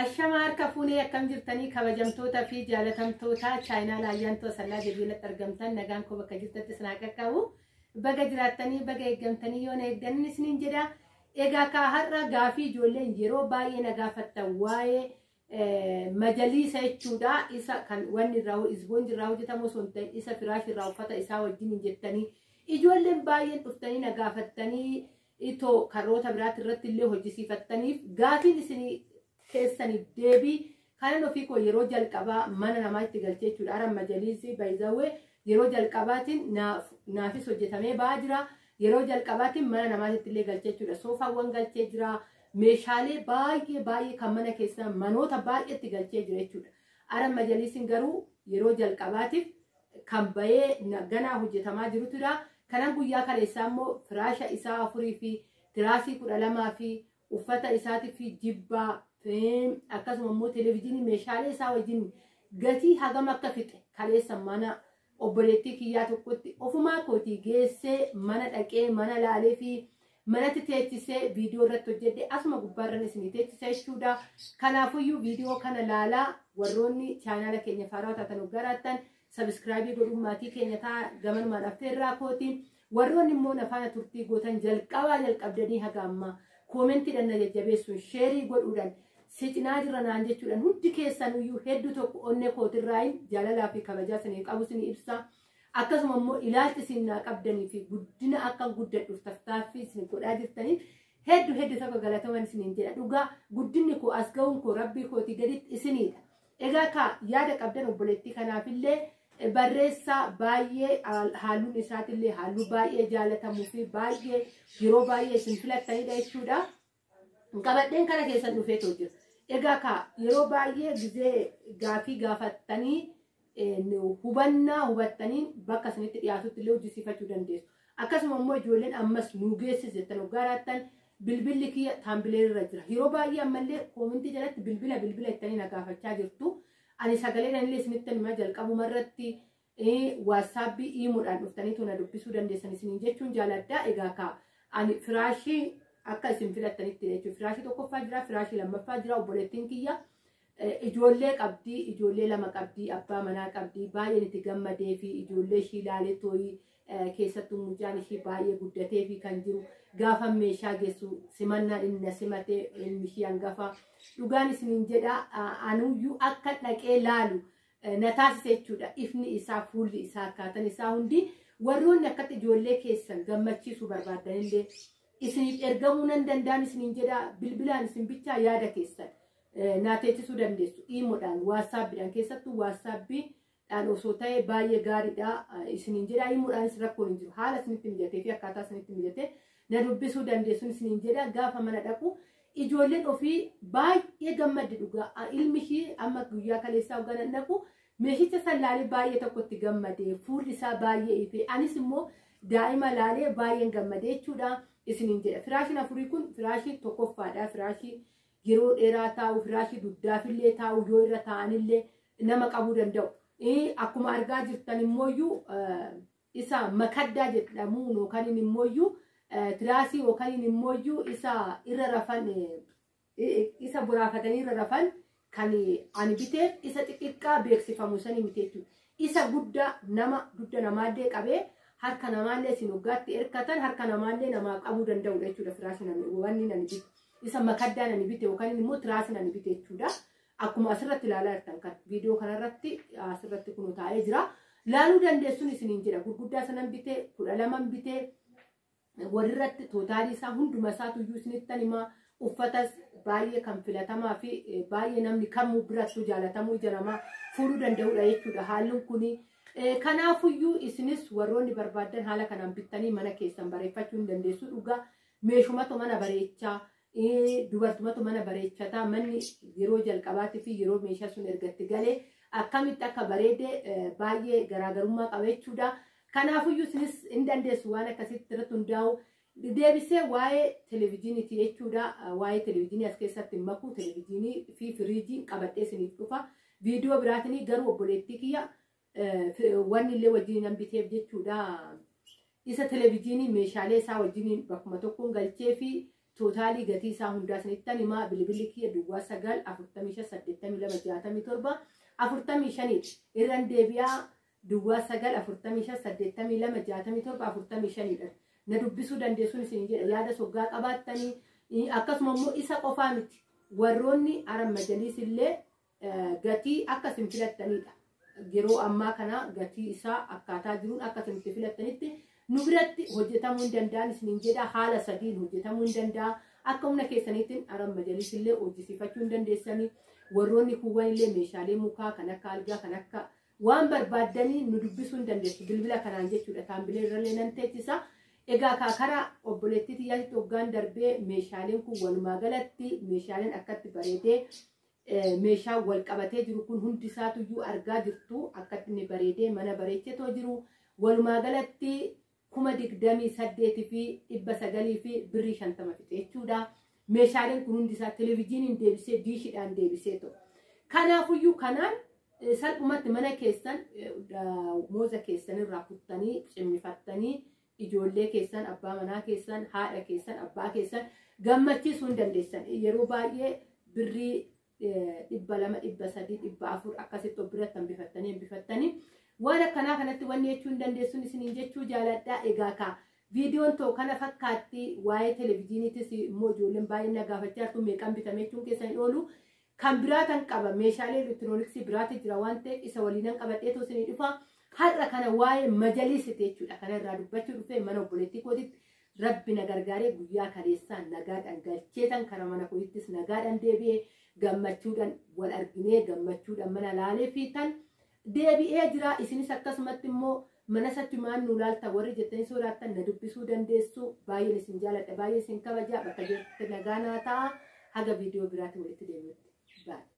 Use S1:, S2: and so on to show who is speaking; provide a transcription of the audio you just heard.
S1: Ashama harka fuunee akkam jirtanii kabajamtoota fi jaalatamtoota chaayinaa laayyaantoo sallaa deebiilatti argamtan nagaan koo bakka jirtatti isin haa qaqqabu. Baga jiraattanii baga eeggamtanii yoo na eegdan isiniin jedha. Egaa kaa har'a gaafii ijoolleen yeroo baay'ee na gaafattan waa'ee majaliisa jechuudha. Isa kan wanni irraa isboonji irraa hojjetamu osoo hin ta'in isa firaash irraa uffata isaa wajjin hin jettanii ijoolleen baay'een dhuftanii na gaafattanii itoo karoota biraatti irratti illee hojjisiifattaniif gaafiin isinii keessaniif deebii kanan ofii koo yeroo jalqabaa mana namaa itti galchee jechuudha. Ara majaliisi bayzawee yeroo jalqabaatiin naafis hojjetamee ba'aa jira. Yeroo jalqabaatiin mana namaatti illee galchee jechuudha. Soofaawwan galchee jira. Meeshaalee baay'ee baay'ee kan mana keessaa manoota baay'eetti galchee jira jechuudha. Ara majaliisiin garuu yeroo jalqabaatiif kan bahee ganaa hojjetamaa jirutudha. Kanan guyyaa kaleessaa immoo firaasha isaa 4 fi tiraasii 12 fi uffata isaatii fi jibbaa akkasuma immoo televezyiinii meeshaalee isaa wajjin gatii hagam akka fixe kaleessa mana obboleettii kiyyaa tokkotti ofumaa kootii geessee mana dhaqee mana laalee fi manatti teechisee viidiyoo irratti hojjedhe asuma gubbaarran isinii teechise jechuudha. Kanaafuyyuu viidiyoo kana laalaa warroonni chaanaala keenya faaraa taatan hoggaraattan sabiskiraayibii godhuun maatii keenya ta'a gamanumaan affeerraa kooti. Warroonni immoo nafaana turtii gootan jalqabaa jalqabdanii haga ammaa koomentiidhaan na jajjabeessuun sheerii godhuudhaan si cinaa jirra naan jechuudhaan hundi keessanuyyuu hedduu tokko onnee kootirraayin jaalalaa fi kabajaa isinii qabu isinii ibsa. Akkasuma immoo ilaalchi isin naa qabdanii fi guddina akka guddadhuuf tattaaffii isin godhaa jirtaniif hedduu hedduu tokko galatoman isiniin jedha. Dhugaa guddinni koo as ga'uun koo rabbii kootii gaditti isiniidha. Egaa kaa yaada qabdan obboleettii kanaafillee barreessaa baay'ee halluun isaatillee halluu baay'ee jaalatamuu fi baay'ee yeroo baay'ee isin filattanidha jechuudha. Qabadheen kana keessan dhufeetoo jira. Egaa kaa yeroo baay'ee gizee gaafii gaafattanii hubannaa hubattaniin bakka isinitti dhiyaatutti illee hojjisiifachuu dandeessu. Akkasuma immoo ijoolleen ammas nuu geessis jettan hoggaa raattan bilbilli kiyya taambilee irra jira. Yeroo baay'ee ammallee koomintii jalatti bilbila bilbila jettanii na gaafachaa jirtu. Ani sagalee illee isinitti himaa jalqabuma irratti waatsaapbii iimuudhaan dhuftanii na dubbisuu dandeessan isiniin jechuun jaaladha. Egaa kaa ani firaashii akka isin filattanitti jechuudha. Firaashii tokkoffaa jira, firaashii lammaffaa jira, obboleettiin kiyya ijoollee qabdii, ijoollee lama qabdii, abbaa manaa qabdii, baay'een itti gammadee fi ijoollee ishii ilaalee tooyii keessattuu mucaan ishii baay'ee guddatee fi kan jiru gaafa meeshaa geessu simannaan inni na simatee ilmi ishii hangafa. Dhugaan isiniin jedha anuyyuu akka dhaqee laalu na taasise jechuudha. Ifni isaa, fuulli isaa, akkaataan isaa hundi warroonni akkatti ijoollee keessan gammachiisuu barbaadanillee isiniif ergamuu nan danda'an isiniin jedha. Bilbilaan isin bichaa yaada keessan naa teechisuu dandeessu. Iimoodhaan, waatsaappiidhaan keessattuu waatsaappiidhaan osoo ta'e baay'ee gaariidha isiniin jedha. Iimoodhaanis rakkoon hin jiru. Haala isinitti mijatee fi akkaataa isinitti mijatee na dubbisuu dandeessuun isiniin jedha. Gaafa mana dhaqu ijoolleen ofii baay'ee gammaddi dhugaa. Ilmi ishii amma guyyaa kaleessaa hogganan dhaqu meeshicha san laalee baay'ee tokkotti gammadee fuulli isaa baay'ee ife. Anis immoo daa'ima laalee baay'een gammadee jechuudha isiniin jedha. Firaashiin afurii kun firaashii tokkoffaadha. Firaashii yeroo dheeraa taa'u, firaashii dugdaafillee taa'u, yoo irra taa'anillee nama qabuu danda'u. Akkuma argaa jirtan immooyyuu isa makaddaa jedhamu yookaan immooyyuu tiraasii yookaan immooyyuu isa irra rafan isa boraafatanii irra rafan kan ani biteef isa xixiqqaa beeksifamu sanii miti jechuudha. Isa guddaa nama dugda namaallee qabee harka namaallee isin hoggaatti hirkatan harka namaallee namaa qabuu danda'udha jechuudha firaashin wanni ani bite. Isa makaddaan ani bite yookaan immoo tiraasiin ani bite jechuudha. Akkuma asirratti ilaalaa jirtan kan viidiyoo kanarratti asirratti kun taa'ee jira. Laaluu dandeessuun isiniin jedha. Gurguddaa sanan bite, 12 bite, walirratti tootaalii isaa hunduma isaatu iyyuu isinittan himaa. Uffatas baay'ee kan filatamaa fi baay'ee namni kamuu birattuu jaalatamuu ija namaa fuudhuu danda'udha jechuudha haalluun kuni. Kanaafuyyuu isinis warroonni barbaadan haala kanaan bittanii mana keessan bareeffachuu hin dandeessu. Dhugaa meeshumatu mana bareechaa, dubartumatu mana bareechataa manni yeroo jalqabaatii fi yeroo meeshaa sun ergatti galee akkamitti akka bareede baay'ee garaagarummaa qaba jechuudha. Kanaafuyyuu isinis hin dandeessu waan akkasitti irratti hundaa'u. Deebisee waa'ee televezyiiniiti jechuudha. Waa'ee televezyiinii as keessatti makuu televezyiinii fi firiijii qabadhee isiniif dhufa. Viidiyoo biraatiin garuu obboleettii kiyya wanni illee wajjin nan biteef jechuudha. Isa televezyiinii meeshaalee isaa wajjin bakkuma tokkoon galchee fi Tootaalii gatii isaa hundaa isinittan himaa. Bilbilli kiyya duwwaa 9 45 82 67 45 irran deebi'aa, duwwaa 9 45 82 67 45 dha. Na dubbisuu dandeessuun isin jedha, yaada soggaa qabaattanii. Akkasuma immoo isa qofaa miti, warroonni aran majaliis illee gatii akka isin filattanidha. Yeroo ammaa kana gatii isaa akkaataa jiruun akka isin itti filattanitti nu biratti hojjetamuu hin danda'an isiniin jedha. Haala sadiin hojjetamuu hin danda'a. Akka humna keessaniitiin aran majaliis illee hojjisiifachuu hin dandeessanii. Warroonni kuuwwan illee meeshaalee mukaa kan akka algaa, kan akka waan barbaaddanii nu dubbisuu hin dandeessu bilbila kanaan jechuudha. Taambilee irrallee nan teechisa. Egaa karaa obboleettii xiyyaatti hoggaan darbee meeshaaleen kun walumaa galatti meeshaaleen akkatti bareedee meeshaa wal qabatee jiru kun hundi isaatuyyuu argaa jirtu, akkatti inni bareedee mana bareechetoo jiru, walumaa galatti 28,900 fi birrii 50 fixe jechuudha. Meeshaaleen kun hundi isaa televizyiiniin deebisee, diishiidhaan deebisee ta'u. Kanaafuyyuu kanaan salphumatti mana keessan mooza keessan irraa kuttanii cimmifattanii ijoollee keessan, abbaa manaa keessan, haadha keessan, abbaa keessan gammachiisuu hin dandeessan. Yeroo baay'ee birrii 200, 300, 400 akkasitti of biratti hambifattanii hambifattanii waan akkanaa kanatti wanni jechuu hin dandeessuun isiniin jechuu jaaladha. Egaa kaa viidiyoon ta'u kana fakkaatti. Waa'ee televizyiiniitis immoo ijoolleen baay'een na gaafachaa jirtu, meeqan bitame jechuun keessan hin oolu. Kan biraatan qaba, meeshaalee elektirooniksii biraati jira waan ta'eef isa waliinan qabadheetu isinii dhufa. Har'a kana waa'ee majaliisiti jechuudha. Kana irraa dubbachuu dhufee mana obboleettii kootitti Rabbi na gargaaree guyyaa kaleessaa nagaadhaan galcheetan kara mana kootiittis nagaadhaan deebi'ee, gammachuudhaan wal arginee, gammachuudhaan mana laalee fi tan deebi'ee jira. Isinis akkasumatti immoo mana isatti maan nu laalta warri jettanii sodaattan na dubbisuu dandeessu. Baay'een isin jaaladha, baay'ee isin kabaja. Bakka jirtu nagaa naa ta'a. Haga viidiyoo biraatiin walitti deebi'utti.